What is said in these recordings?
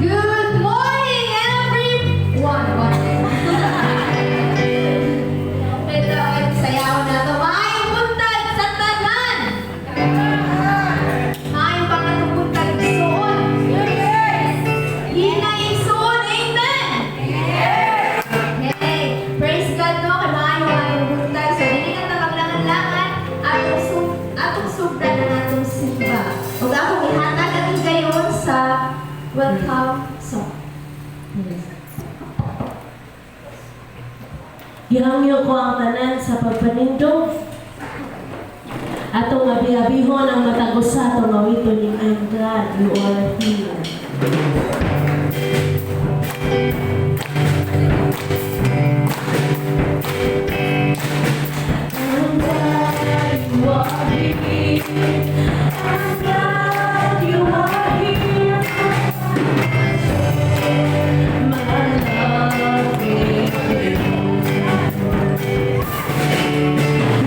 Good morning, everyone! Ito ay sayaw na to. Maayong buntag sa tanan! Maayong pangatong buntag, igsoon. Hinay, igsoon, amen! Okay, praise God, no, kay maayo maayong buntag. So dili na ta maglangan-langan, atong sugdan ang atong simba. Ug akong ihatag ang higayon sa welcome song. Yes. Gihangyo ko ang tanan sa pagpanindog. Atong abi-abihon ang matag usa, atong awiton ning "I'm Glad You Are Here." I'm glad you are here. I'm glad you are here. My love with you.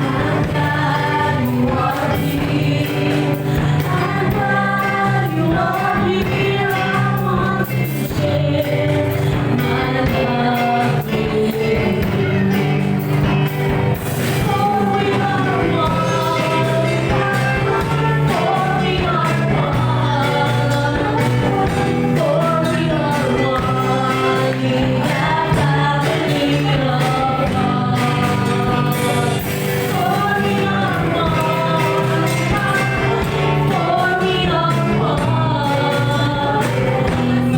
I'm glad you are here. I'm glad you are here. I want to share my love with you. For we are one. For we are one. For we are one in the family of God. For we are one. For we are one.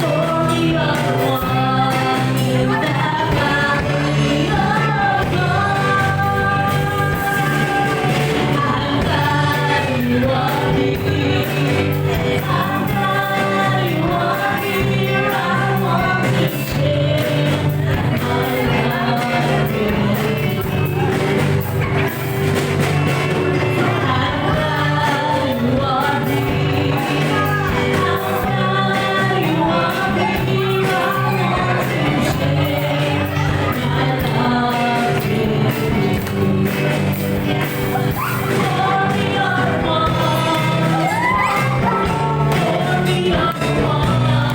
For we are one in the family of God. I'm glad you are here. I'm glad you are here. I want to share my love with you. I'm glad you are here. I'm glad you are here. I want to share my love with you. For we are one. For we are one.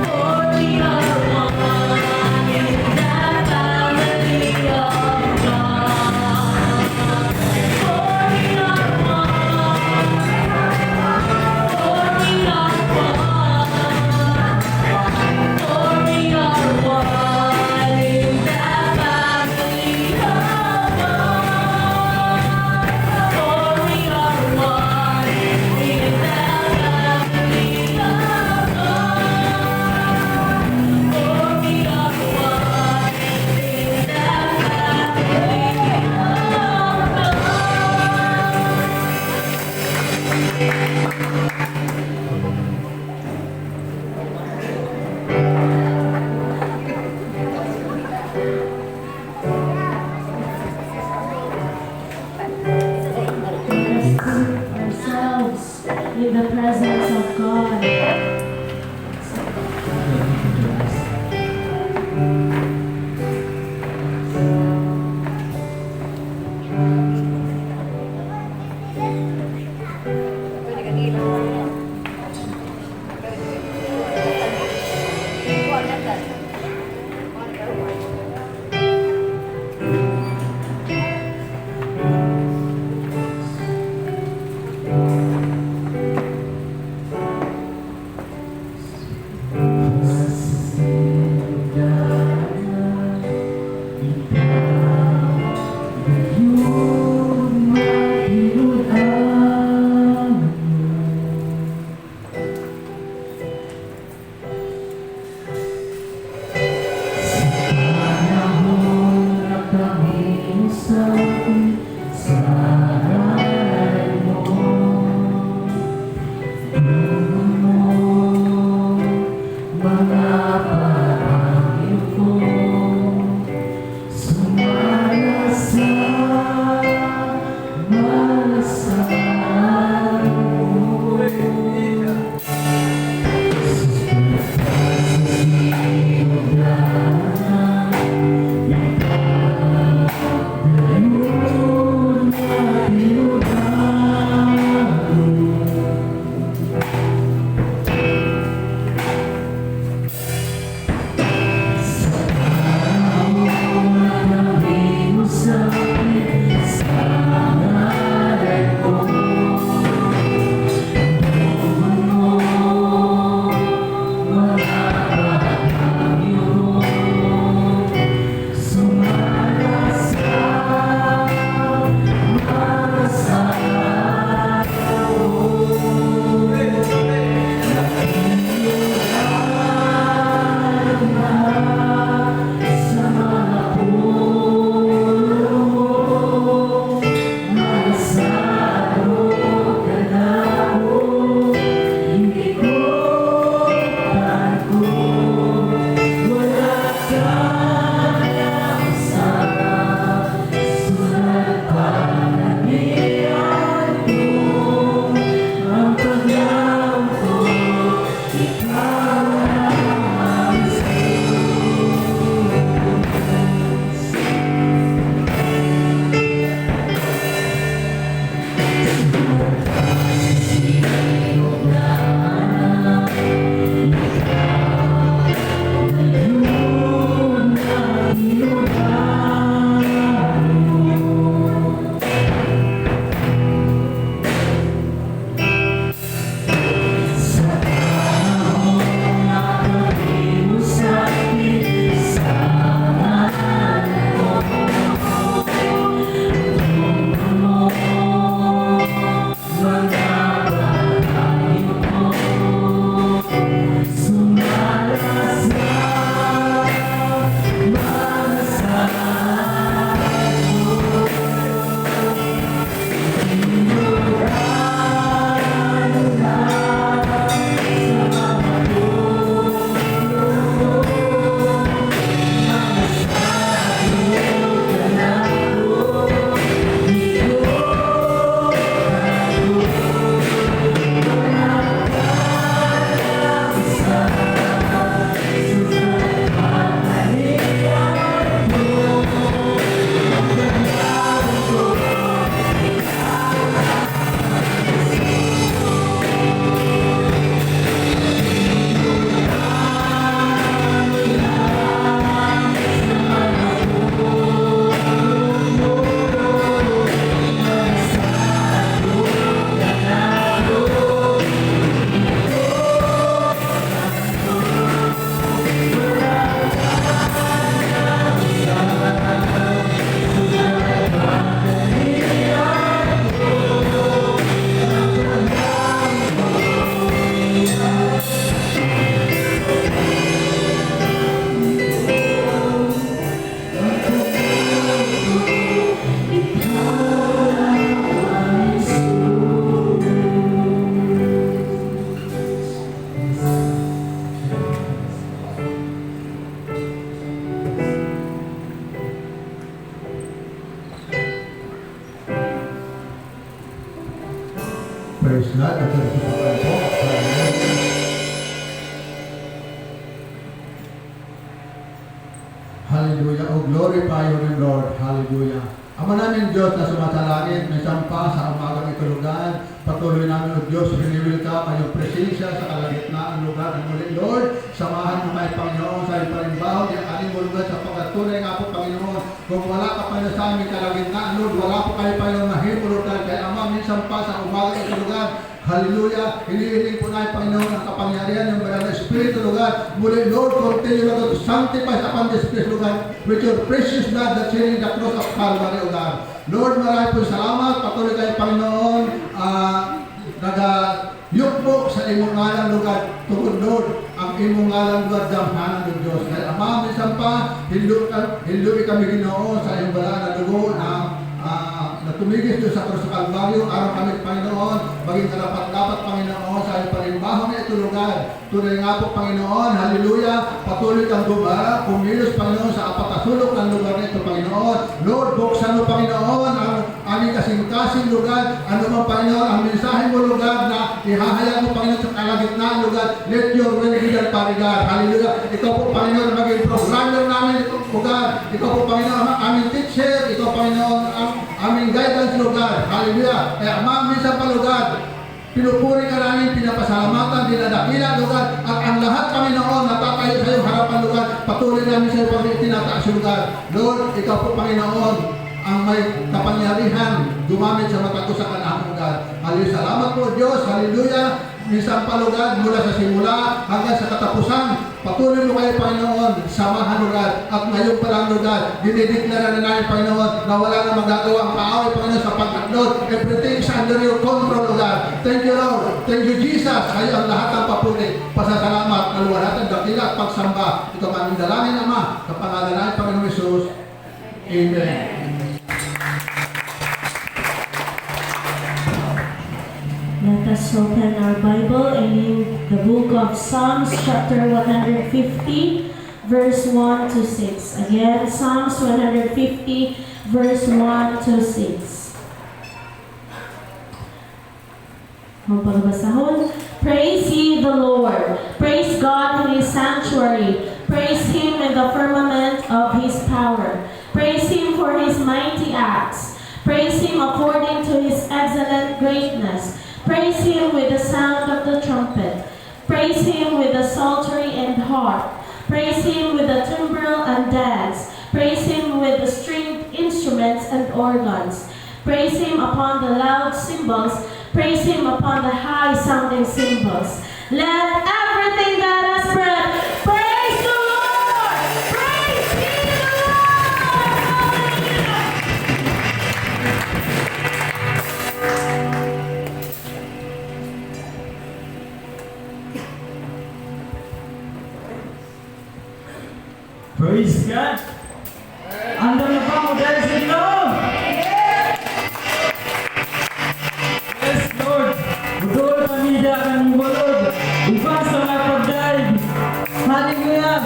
For we are one in the family of God. For we are one. For we are one. For we are one in the family of God. For we are one in the family of God. For we are one in the family of God. Let us put ourselves in the presence of God. Sa panahon na kami sa Praise God. Nagkaroon po. Hallelujah. Hallelujah. Oh, glorify your name, Lord. Hallelujah. Ama namin Diyos na sumasalangit, minsan pa sa umagang ito lugar, patuloy namin, O Diyos, wini-welcome ang iyong presensya sa kalagitnaan lugar ng muli. Lord, samahan mo kami, Panginoon, sa iyong parimbaho, ang aning lugar sa pagkatuloy nga po, Panginoon. Kung wala ka, Panginoon, sa aming kalagitnaan, Lord, wala po kayo, Panginoon, mahimo, Lord, kaya Ama, minsan pa sa umagang ito lugar, hallelujah. Hinihiling po namin, Panginoon, ang kapangyarihan ng Banal na Espiritu, lugar. Muli, Lord, continue, Lord, to sanctify upon this place, lugar, with your precious blood that shed in the cross of Calvary, O God. Lord, maraming po salamat. Patuloy kayo, Panginoon, naga yukbo sa imong ngalan, lugar. Tungod, Lord, ang imong ngalan, lugar, gamhanan ng Diyos. Kaya, Ama, minsan pa, hinlubi kami, Ginoo, sa iyong balaan na dugo na tumigis doon sa krus sa Kalbaryo, aron kami, Panginoon, maging karapat-dapat, Panginoon, sa iyong parimbaho na ito lugar. Tunay nga po, Panginoon, hallelujah, patuloy kang gumara, kumilos, Panginoon, sa apat na sulok ng lugar na ito, Panginoon. Lord, buksan mo, Panginoon, ang aming kasing-kasing lugar, ano man, Panginoon, ang mensahe mo, lugar, na ihahayag mo, Panginoon, sa kalagitnaan, lugar. Let your will be done, Father God. Hallelujah. Ikaw po, Panginoon, ang maging programmer namin, lugar. Ikaw po, Panginoon, ang aming teacher. Ikaw, Panginoon, ang aming guidance, lugar. Hallelujah. Kaya, Ama, minsan pa, lugar, pinupuri ka namin, pinapasalamatan, dinadakila, lugar, at ang lahat, Panginoon, natatayo sa iyong harapan, lugar, patuloy namin sa iyong pag itinataas, lugar. Lord, ikaw po, Panginoon, ang may kapangyarihan gumamit sa mata ko sa kanang lugar. Hallelujah. Salamat po, Diyos. Hallelujah. Minsan pa, lugar, mula sa simula hanggang sa katapusan, patuloy mo kayo, Panginoon, samahan, lugar. At ngayon pa lang, lugar, dinideklara na namin, Panginoon, na wala na magagawa ang kaaway, Panginoon, sapagkat, Lord, everything is under your control, lugar. Thank you, Lord. Thank you, Jesus. Kayo ang lahat ng papuri. Pasasalamat, kaluwalhatian, dakila at pagsamba. Ito ang aming dalangin, Ama, sa pangalan namin, Panginoon Jesus. Amen. Let us open our Bible in the book of Psalms, chapter 150, verse 1 to 6. Again, Psalms 150, verse 1 to 6. Ang pagbasahon. Praise ye the Lord. Praise God in His sanctuary. Praise Him in the firmament of His power. Praise Him for His mighty acts. Praise Him according to His excellent greatness. Praise Him with the sound of the trumpet. Praise Him with the psaltery and harp. Praise Him with the timbrel and dance. Praise Him with the stringed instruments and organs. Praise Him upon the loud cymbals. Praise Him upon the high sounding cymbals. Let everything that has breath praise the Lord! Praise Ye the Lord! Hallelujah! Praise God! Andam na ba mo dahil sa Ginoo? Yes, Lord! Budol pamilya kanimo, Lord! Uban sa mga pagdaig! Hallelujah!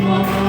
Nimo.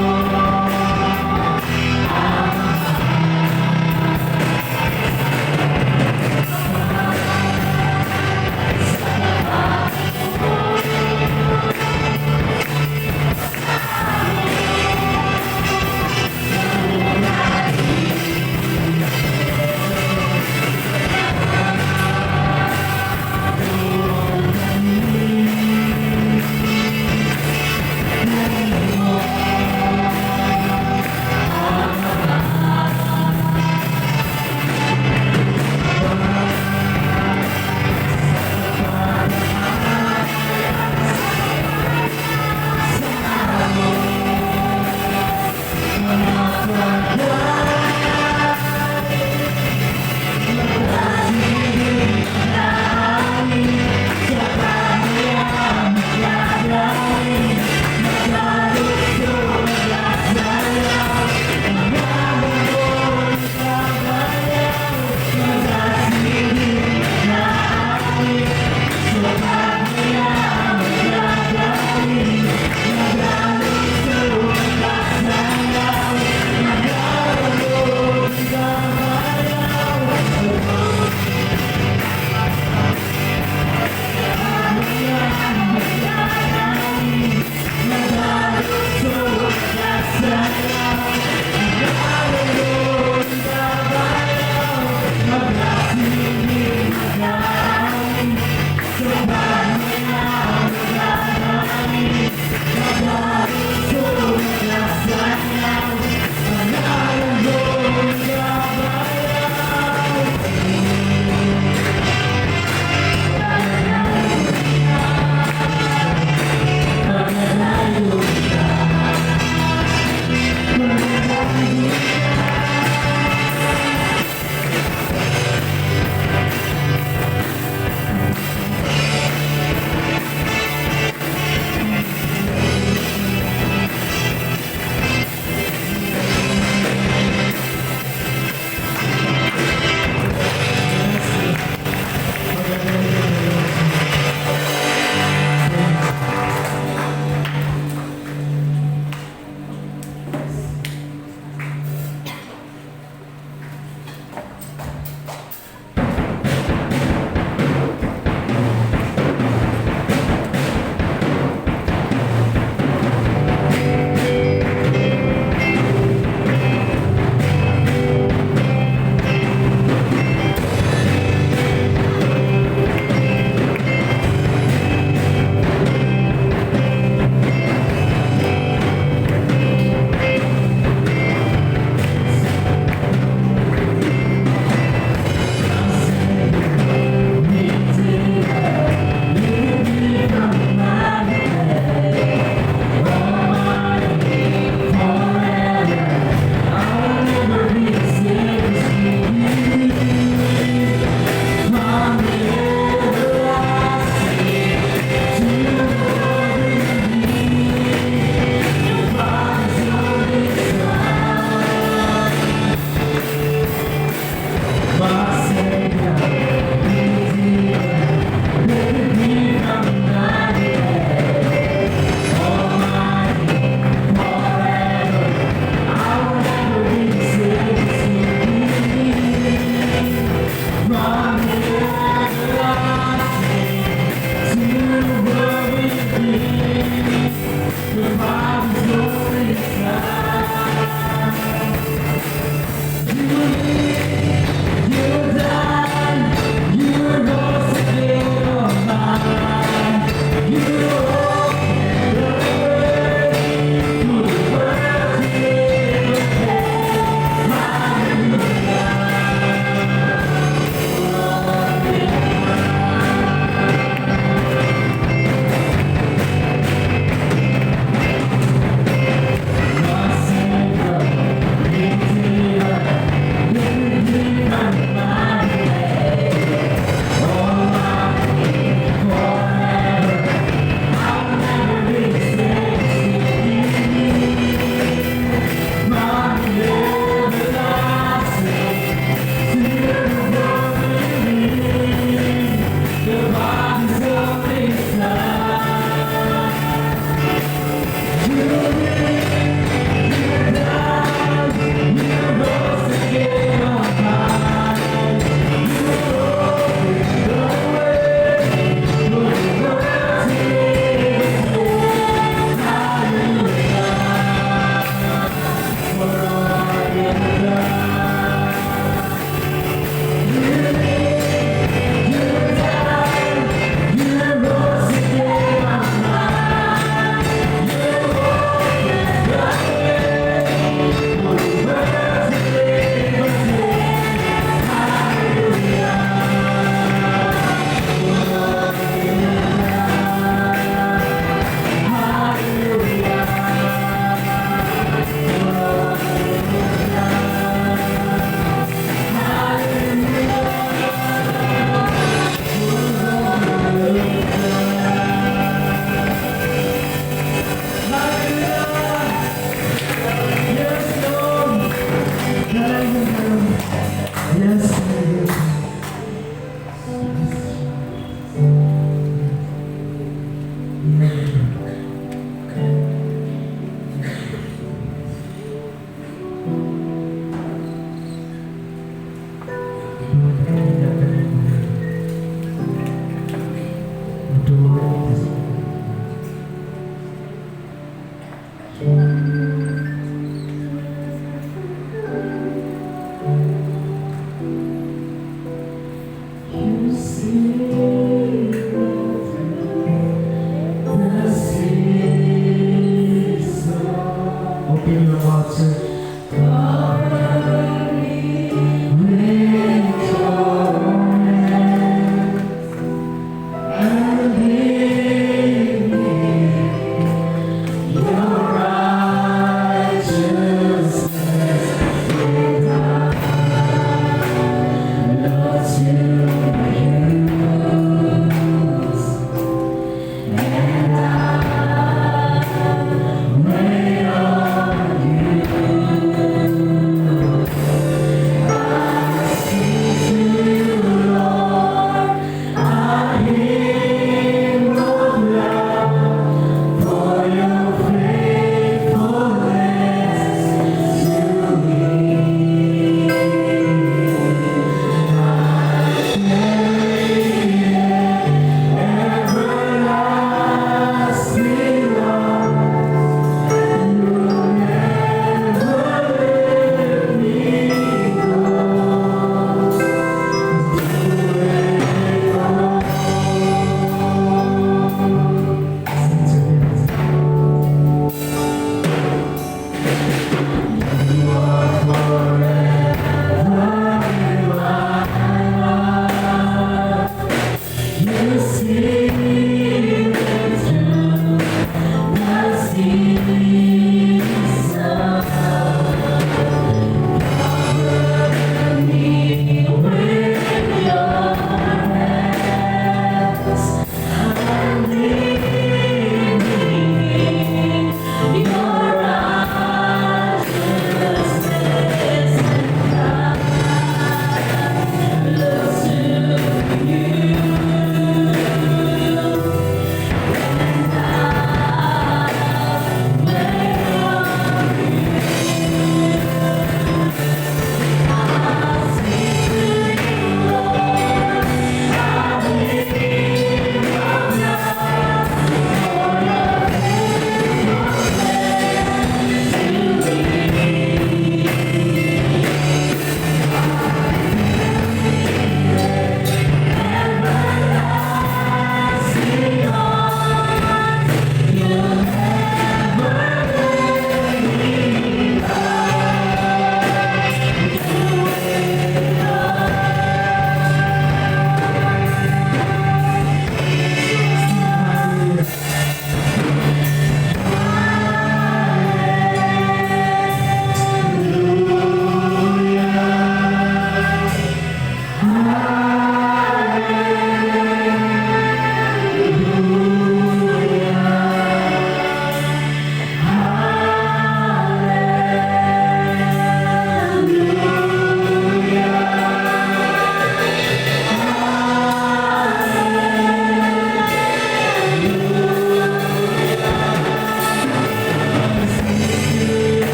You see the season. Open your mouth, sir. Cover me with your hand and give me your righteousness without not to use. And I wait on you.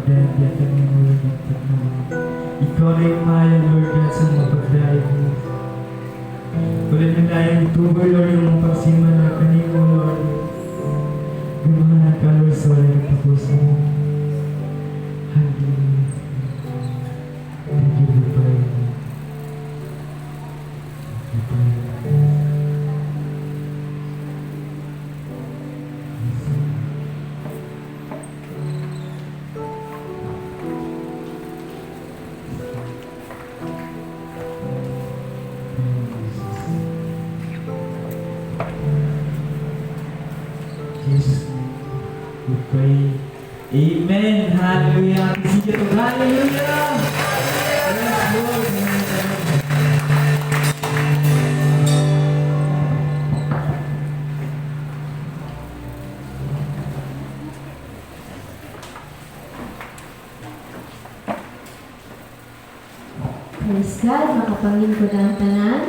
Pagdayag yata mo, Lord, ang pagmamahal. Ikaw na yung maayo, Lord God, sa mga pagdayag mo. Wala na tayong tuboy, Lord, yung mga pagsimala kanimo, Lord. Gumawa ka, Lord, sa wala ng tapusan. Hallelujah. Thank you, Lord, Panginoon. Thank you, Panginoon. Yes. Thank you, Jesus. Jesus' name, we pray. Amen. Hallelujah. Sige to. Hallelujah. Yes, Lord. Amen. Praise God, makapanglingkod ang tanan.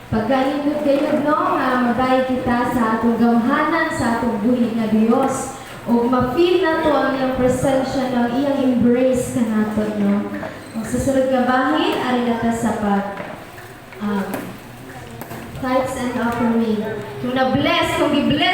Pagkalingkod kayo, no, nga mabayad kita sa atong gamhanan, sa atong buhi nga Dios. O ma-feel na to ang iyang presensya ng iyang embrace kanato, no. Ang susunod nga bahin, ari na ta sa pag tithes and offering. Kung na-bless, kung gi-bless